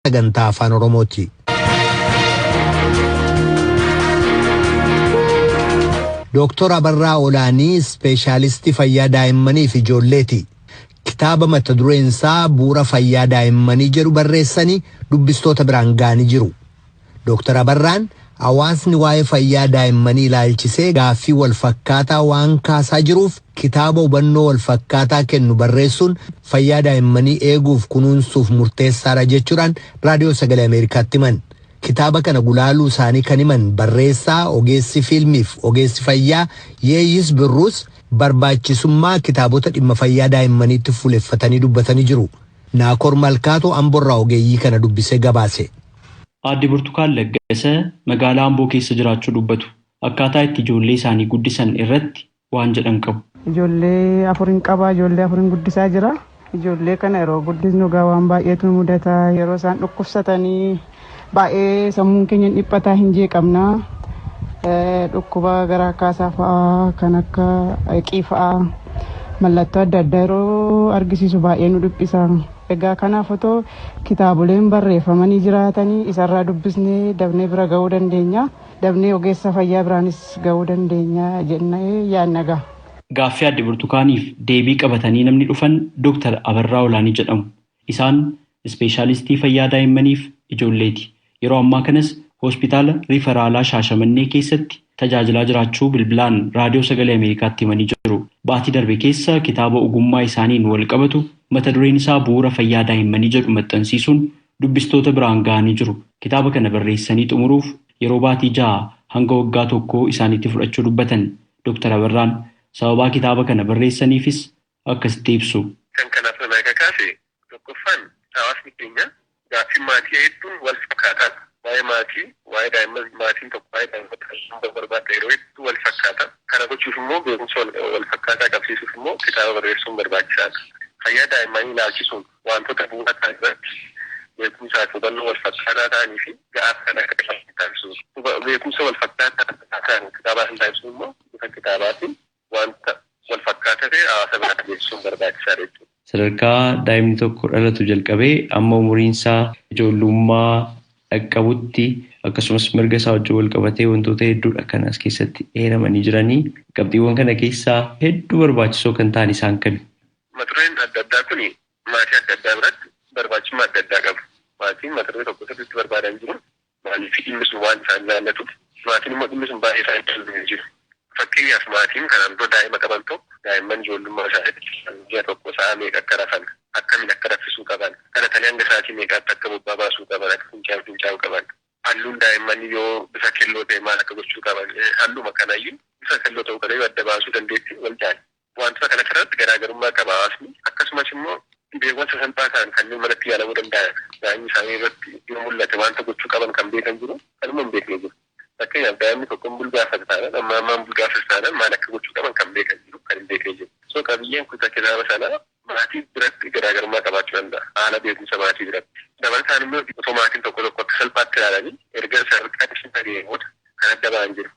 Sagantaa Afaan Oromooti. Dooktor Abarraa Olaanii ispeeshaalistii fayyaa daa'immanii fi ijoolleeti. Kitaaba mata dureen isaa bu'uura fayyaa daa'immanii jedhu barreessanii dubbistoota biraan ga'anii jiru. Dooktar Abarraan hawaasni waa'ee fayyaa daa'immanii ilaalchisee gaaffii walfakkaataa waan kaasaa jiruuf kitaaba hubannoo walfakkaataa kennu barreessuun fayyaa daa'immanii eeguuf kunuunsuuf murteessaadha jechuudhaan raadiyoo sagalee Ameerikaatti himan. Kitaaba kana gulaaluu isaanii kan himan barreessaa ogeessi fiilmiif ogeessi fayyaa Yeeyyis Birruus barbaachisummaa kitaabota dhimma fayyaa daa'immaniitti fuuleffatanii dubbatanii jiru. Naakoor Malkaatoo Amborraa ogeeyyii kana dubbisee gabaase. Aadde Burtukaan Laggasee magaalaa Amboo keessa jiraachuu dubbatu. Akkaataa itti ijoollee isaanii guddisan irratti waan jedhan qabu. Ijoollee afurin qaba. Ijoollee afurin guddisaa jira. Ijoollee kana yeroo guddisnu egaa waan baay'eetu nu mudata. Yeroo isaan dhukkubsatanii baay'ee sammuun keenya dhiphataa hin jeeqamna. Dhukkuba garaa kaasaa fa'aa kan akka qii fa'aa mallattoo adda addaa yeroo argisiisu baay'ee nu dhiphisa. Egaa kanaaf otoo kitaaboleen barreeffamanii jiraatanii isarraa dubbisnee dabnee bira ga'uu dandeenya. Dabnee ogeessa fayyaa biraanis ga'uu dandeenya jennee yaadna ga'a. Gaaffii Aadde Burtukaaniif deebii qabatanii namni dhufan Dooktar Abarraa Olaanii jedhamu. Isaan ispeeshaalistii fayyaa daa'immaniif ijoolleeti. Yeroo ammaa kanas hospitaala Riifaraalaa Shaashamannee keessatti tajaajilaa jiraachuu bilbilaan raadiyoo sagalee Ameerikaatti himanii jiru. Baatii darbe keessa kitaaba ogummaa isaaniin wal qabatu mata dureen isaa bu'uura fayyaa daa'immanii jedhu maxxansiisuun dubbistoota biraan ga'anii jiru. Kitaaba kana barreessanii xumuruuf yeroo baatii 6 hanga waggaa 1 isaaniitti fudhachuu dubbatan Dooktar Abarraan sababaa kitaaba kana barreessaniifis akkasitti ibsu. Kan kanaaf nama kakaase tokkoffaan hawaasni keenya gaaffii maatii hedduun wal fakkaataadha. Waa'ee maatii, waa'ee daa'imman maatiin tokko waa'ee daa'imman barbaadda yeroo hedduu wal fakkaata. Kana gochuuf immoo beekumsa wal fakkaataa qabsiisuuf immoo kitaaba barreessuun barbaachisaadha. Fayyaa daa'immanii ilaalchisuun wantoota bu'uura ta'an irratti beekumsaa fi hubannoo wal fakkaataa ta'anii fi ga'aa kan akka taasisu. Beekumsa wal fakkaataa ta'an kitaabaa kan taasisu immoo bifa kitaabaatiin wanta wal fakkaataa ta'e hawaasa biraa geessisuun barbaachisaadha jechuudha. Sadarkaa daa'imni tokko dhalatu jalqabee amma umuriin isaa ijoollummaa dhaqqabutti akkasumas mirga isaa wajjin wal qabatee wantoota hedduudha kan as keessatti eeramanii jiranii qabxiiwwan kana keessaa hedduu barbaachisoo kan ta'an isaan kami? Mata dureen adda addaa kun maatii adda addaa biratti barbaachisummaa adda addaa qabu. Maatiin mata duree tokko sirriitti barbaadan jiru. Maaliif dhimmi sun waan isaan ilaallatuuf maatiin immoo dhimmi sun baay'ee isaan ilaallatu jiru. Fakkeenyaaf maatiin kanaan dura daa'ima qaban tokko daa'imman ijoollummaa isaaniitti ji'a tokko sa'a meeqa akka rafan akkamiin akka raffisuu qaban dhalatanii hanga sa'aatii meeqaatti akka bobbaa baasuu qaban akka fincaa'u fincaa'uu qaban halluun daa'immanii yoo bifa keelloo ta'e maal akka gochuu qaban halluma kanayyuu bifa keelloo ta'uu kana yoo adda baasuu dandeettii wal jaali. Wantoota kana kanarratti garaagarummaa qaba hawaasni akkasumas immoo dhibeewwan sasalphaa ta'an kanneen manatti yaalamuu danda'an daa'imni isaanii irratti yoo mul'ate wanta gochuu qaban kan beekan jiru kanuma hin beekne jiru. Fakkeenyaaf daa'imni tokko bulgaafata taanaan amma ammaan bulgaafata taanaan maal akka gochuu qaban kan beekan jiru kan hin beekne jiru. So qabiyyeen kutaa kitaaba sanaa maatii biratti garaagarummaa qabaachuu danda'a. Haala beekumsa maatii biratti. Dabalataan immoo otoo maatiin tokko tokko akka salphaatti ilaalanii erga sadarkaa ibsa gahee booda kan adda ba'an jiru.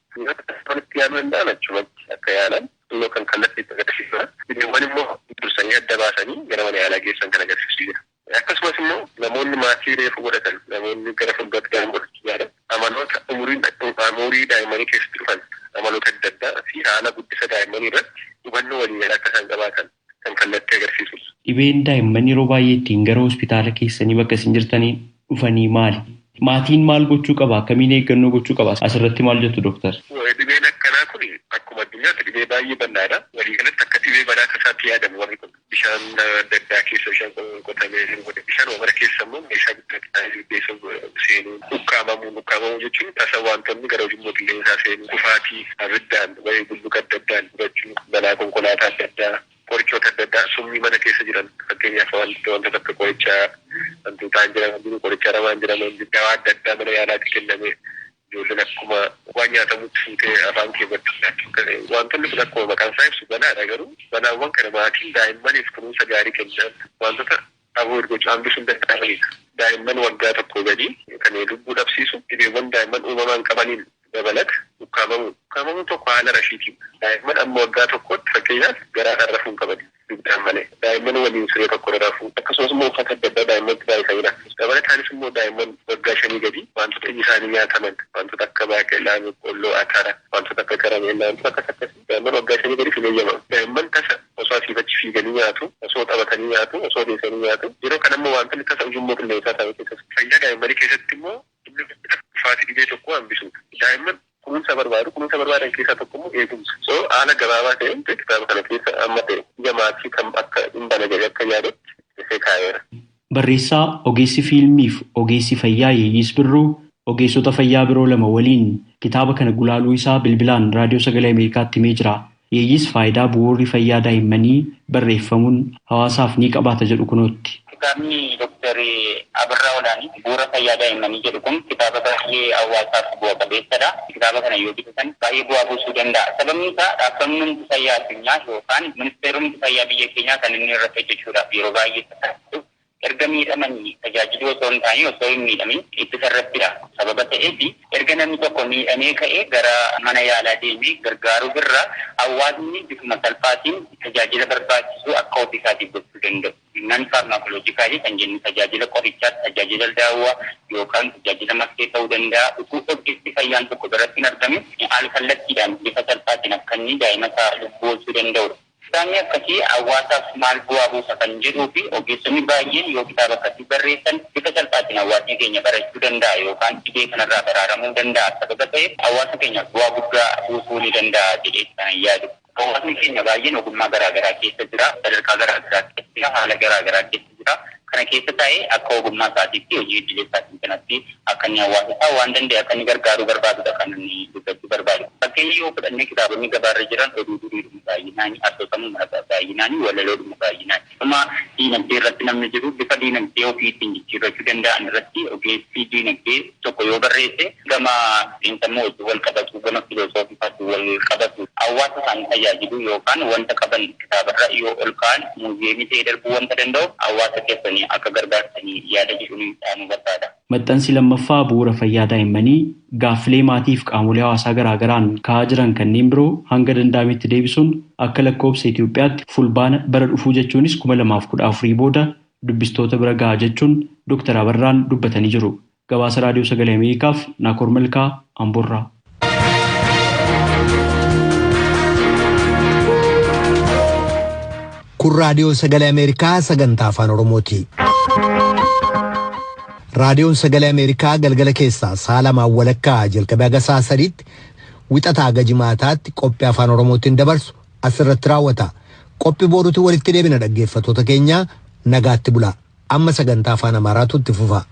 Walitti yaaluu danda'an achumatti akka yaalan immoo kan kallattii itti agarsiisudha. Dhibeewwan immoo dursanii adda baasanii gara mana yaalaa geessan kan agarsiisu jira. Akkasumas immoo namoonni maatii reefu godhatan namoonni gara fuulduraatti daa'ima godhachuu yaadan amaloota umurii daa'immanii keessatti dhufan amaloota adda addaa fi haala guddisa daa'immanii irratti hubannoo waliigalaa akka isaan qabaatan kan kallattii agarsiisudha. Dhibeen daa'imman yeroo baay'ee ittiin gara hospitaala keessanii bakka isin jirtanii dhufanii maali? Maatiin maal gochuu qaba? Akkamiin eeggannoo gochuu qaba? Asirratti maal jettu dooktar? Dhibeen akkanaa kun akkuma addunyaatti dhibee baay'ee bal'aadha. Waliigalatti akka dhibee balaa tasaatti yaadamu warri kun bishaan adda addaa keessa bishaan qotamee jiru bishaan mana keessa immoo meeshaa guddaa keessa seenuu ukkaamamuu jechuun tasa wantoonni gara ujummoo qilleensaa seenuu kufaatii abiddaan wayii bulluqa adda addaan gubachuu balaa konkolaataa adda addaa qorichoota adda addaa summii mana keessa jiran fakkeenyaaf wantoota akka qorichaa wantoota jedhaman jiru qoricha ramaan jedhaman jiru dawaa adda addaa mana yaalaatti kenname ijoolleen akkuma waan nyaatamutti fuutee afaan keewwatti wantoonni kun akkuma maqaan isaa ibsu balaadha garuu balaawwan kana maatiin daa'immaniif kunuunsa gaarii kennan wantoota avoid gochuu hambisuun danda'amanidha. Daa'imman waggaa tokko gadi kan lubbuu dhabsiisu dhibeewwan daa'imman uumamaan qabaniin dabalata ukkaamamuu. Ukkaamamuun tokko haala rashiitiin daa'imman amma waggaa tokkotti fakkeenyaaf garaa kan rafuu hin qaban dugdaan malee daa'imman waliin siree tokko rafuu akkasumas immoo uffata adda addaa daa'immanitti baay'isanii rafuu. Dabalataanis immoo Daa'imman waggaa 5 gadi wantoota iji isaanii nyaataman, wantoota akka baaqelaa, boqqolloo, atara, wantoota akka karameellaa, wantoota akkas akkasii daa'imman waggaa 5 gadi hin eeyyamamu. Daa'imman tasa osoo asii achi fiiganii nyaatu, osoo taphatanii nyaatu, osoo deessanii nyaatu. Yeroo kana immoo wantoonni tasa ujummoo qilleensaa ta'an keessatti fayyaa daa'immanii keessatti immoo inni dhufaatii dhibee tokko hambisuudha. Daa'imman kunuunsa barbaadu, kunuunsa barbaadan keessaa tokko immoo eegumsa. So haala gabaabaa ta'een kitaaba kana keessa amma ta'e ija maatii kam akka hin bana jedhee akka yaadutti dhufee kaa'eera. Barreessaa ogeessi fiilmiif ogeessi fayyaa Yeeyyis Birruu ogeessota fayyaa biroo 2 waliin kitaaba kana gulaaluu isaa bilbilaan raadiyoo sagalee Ameerikaatti himee jira. Yeeyyis faayidaa bu'uurri fayyaa daa'immanii barreeffamuun hawaasaaf ni qabaata jedhu kunootti. Kitaabni Dooktar Abarraa Olaanii bu'uura fayyaa daa'immanii jedhu kun kitaaba baay'ee hawaasaaf bu'a qabeessadha. Kitaaba kana yoo bitatan baay'ee bu'aa buusuu danda'a. Sababni isaa dhaabbanni fayyaa addunyaa yookaan ministeerri fayyaa biyya keenyaa kan inni irratti hojjechuudhaaf yeroo baay'ee tattaafatu erga miidhamanii tajaajiluu osoo hin taane osoo hin miidhamin ittisa irrattidha. Sababa ta'eef erga namni tokko miidhamee ka'ee gara mana yaalaa deemee gargaaruu irra hawaasni bifuma salphaatiin tajaajila barbaachisu akka ofii isaatiif gochuu danda'u. Non farmaakolojikaalii kan jennu tajaajila qorichaa, tajaajila daawwaa yookaan tajaajila maskee ta'uu danda'a. Utuu ogeessi fayyaan tokko biratti hin argamin haala kallattiidhaan bifa salphaatiin akka inni daa'ima isaa lubbuu oolchuu danda'udha. Kitaabni akkasii hawaasaaf maal bu'aa buusa kan jedhuu fi ogeessonni baay'een yoo kitaaba akkasii barreessan bifa salphaatiin hawaasni keenya barachuu danda'a yookaan dhibee kanarraa baraaramuu danda'a. Sababa ta'eef hawaasa keenya bu'aa guddaa buusuu ni danda'a jedhee kan yaadu. Hawaasni keenya baay'een ogummaa garaagaraa keessa jira, sadarkaa garaagaraa keessa jira, haala garaagaraa keessa jira. Kana keessa taa'ee akka ogummaa isaatiitti hojii idilee isaatiin kanatti akka inni hawaasa isaa waan danda'e akka inni gargaaruu barbaadudha kan inni dubbachuu barbaadu. Fakkeenya yoo fudhannee kitaabonni gabaarra jiran oduu duriidhuma baay'inaan, asoosamuma baay'inaan, walaloodhuma baay'inaan. Dhuma diinagdee irratti namni jiru bifa diinagdee ofii ittiin jijjiirrachuu danda'an irratti ogeessi diinagdee tokko yoo barreesse gama xiinsammuu wajjin wal qabatu, gama filosoofii wal qabatu, hawaasa isaanii tajaajilu yookaan wanta qaban kitaabarra yoo ol ka'an muuziyeemii ta'ee darbuu wanta danda'u hawaasa keessanii akka gargaarsanii yaada jedhuun dhaamuu barbaada. Maxxansi lammaffaa bu'uura fayyaa daa'immanii gaaffilee maatiif qaamolee hawaasaa garaagaraan ka'aa jiran kanneen biroo hanga danda'ametti deebisuun akka lakkoofsa Itoophiyaatti fulbaana bara dhufuu jechuunis 2014 booda dubbistoota bira gahaa jechuun Dooktar Abarraan dubbatanii jiru. Gabaasa Raadiyoo Sagalee Ameerikaaf Naakoor Malkaa Amboorraa. Kun Raadiyoo Sagalee Ameerikaa sagantaa Afaan Oromooti. Raadiyoon Sagalee Ameerikaa galgala keessaa sa'a 2:30 jalqabee haga sa'a 3tti wixataa haga jimaataatti qophii Afaan Oromootiin dabarsu asirratti raawwata. Qophii booruutti walitti deebina dhaggeeffattoota keenya nagaatti bula. Amma sagantaa Afaan Amaaraatu itti fufa.